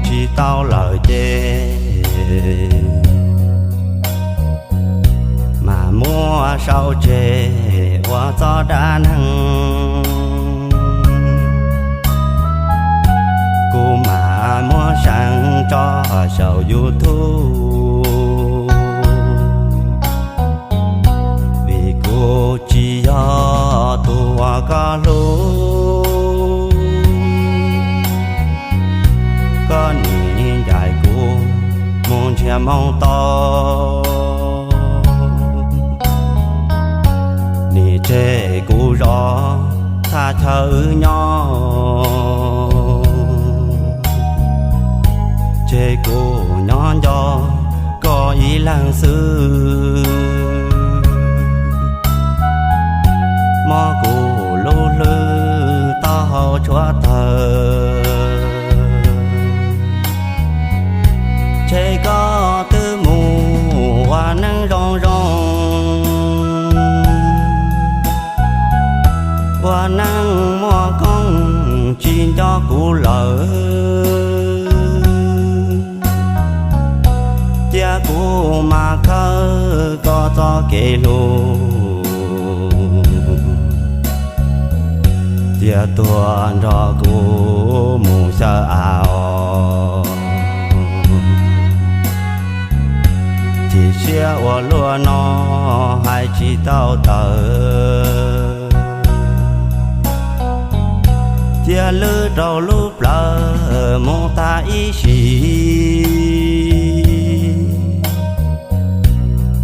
tsis tau lawm ces mas muab sau tseg ua txoj dab neeg. Kuv mam muab seev tso saum YouTube, vim kuv tsis yog tus uas koj hlub. Koj nim ncaim kuv mus nrhiav moo tau, nim tseg kuv zov thaj chaw wb nyob, tseg kuv nyob nco koj ib leeg xwb. Muab kuv lub hlwb taub hau tshuav tawg, tseg koj twb mus ua neej zoo zoo, ua neej muaj koob tsis nco kuv lawm. Cia kuv mas khawb koj txoj kev hlub, cia tuag nrog kuv mus xyaw av os. Chim siab ua luaj no hais tsis tau tawm, cia lwb rau lub plawv mus tag ib sim,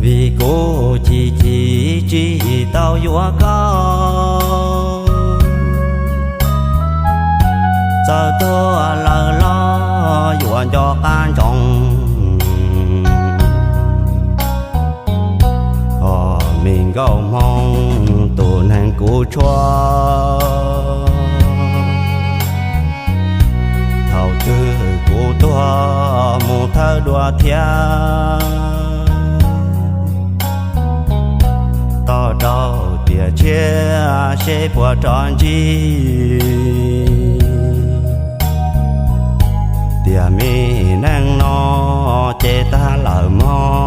vim kuv chim chim tsis tau yuav koj. Txawm tuag lawm los yuav nco qab ntsoov, hos me nkauj hmoob tus neeg kuv tshuab. Thaum twg kuv tuag mus thawj dua thiab, to rau tiam tshiab seb puas rov ntsib, tiam me neej no ces tag lawm mog.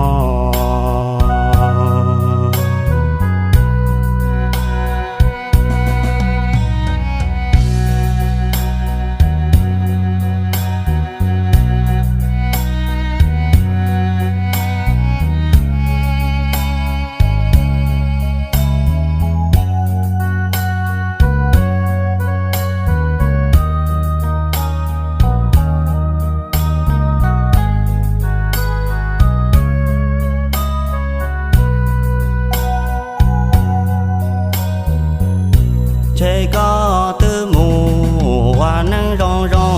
Tseg koj twb mus ua neej zoo zoo,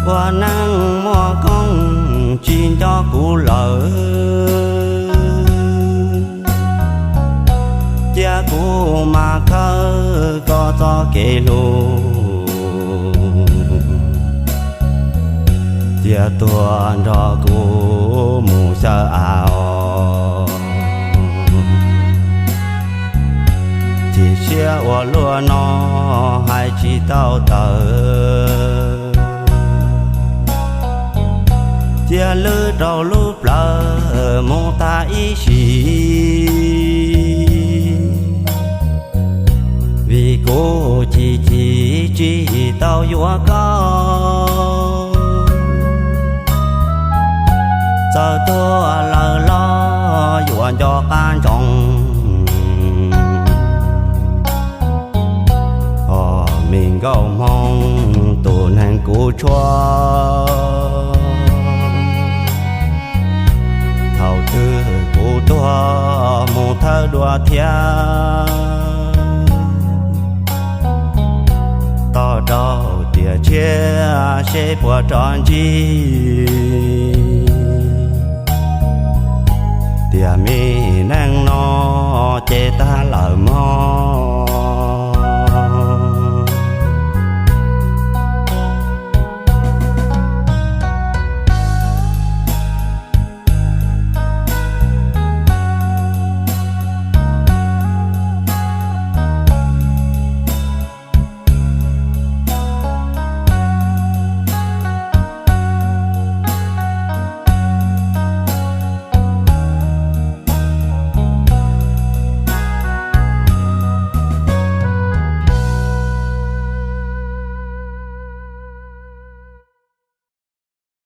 ua neej muaj koob tsis nco kuv lawm. Cia kuv mas khawb koj txoj kev hlub, cia tuag nrog kuv mus xyaw av os. Chim siab ua luaj no hais tsis tau tawm, cia lwb rau lub plawv mus tag ib sim, vim kuv chim chim tsis tau yuav koj. Txawm tuag lawm los yuav nco qab ntsoov, hos me nkauj hmoob tus neeg kuv tshuab. Thaum twg kuv tuag mus thawj dua thiab, to rau tiam tshiab seb puas rov ntsib, tiam me neej no ces tag lawm